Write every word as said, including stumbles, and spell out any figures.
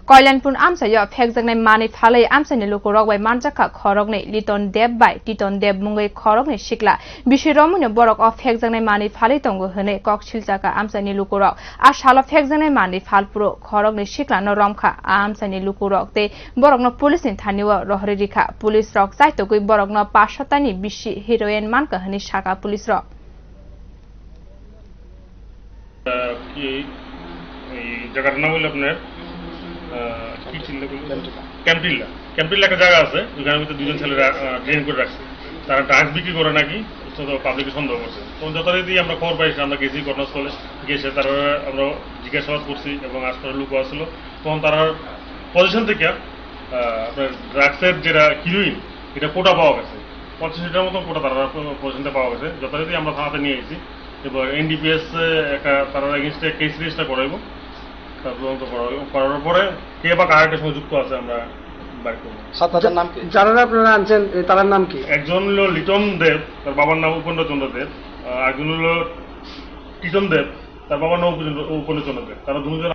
Kalyanpur amchaio phekjaknai manwi phalwi amchaini lukurok bai manjakha khoroknwi Liton Deb bai Titon Deb mungwi khoroknwi sikla. Bisi romwino borok o phekjaknai manwi phalwi tongo hwnwi kok siljakha amchaini lukurok. A salo phekjaknai manwi phalphuru khoroknwi siklano romkha a amchaini lukurok tei borokno police ni thani o rohorwi rikha. Police rok chaitogwi borokno pash sotani bisi heroin mankha hwnwi sakha police rok. আহ, কি এই জায়গাটার নাম হলো আপনার, আহ, কি চিল্লা বলবো? ক্যাম্পটিল্লা। ক্যাম্পটিল্লা একটা জায়গা আছে, ওইখানে হয়তো দুজন ছেলেরা ড্রেন করে রাখছে। তারা ড্রাগস বিক্রি করে নাকি, তো পাবলিকে সন্দেহ করছে। তো যথারীতি আমরা খবর পাইছি, আমরা গেছি ঘটনাস্থলে, গেছে তারা, আমরা জিজ্ঞাসাবাদ করছি এবং আশপাশের লোকও আসলো। তখন তারা পজিশন থেকে, আহ, আপনার ড্রাগসের যেটা হিরোইন, এটা কোটা পাওয়া গেছে। পঁচিশ লিটার মতো কোটা তারা পজিশনটা পাওয়া গেছে। যথারীতি আমরা থানাতে নিয়ে এসেছি এবং এনডিপিএস একটা তারা এগেইনস্টে কেস রেজিস্টার করাইবো। তার তদন্ত করা হইব। করার পরে কে বা কার এটার সঙ্গে যুক্ত আছে আমরা বার করবো। স্যার, তাদের নাম কি? যারা আপনারা আনছেন, এ, তাদের নাম কি? একজন হলো লিটন দেব, তার বাবার নাম উপেন্দ্র চন্দ্র দেব। আহ, একজন হলো টিটন দেব, তার বাবার নাম উপেন্দ্র, উপেন্দ্র চন্দ্র দেব। তারা দুজন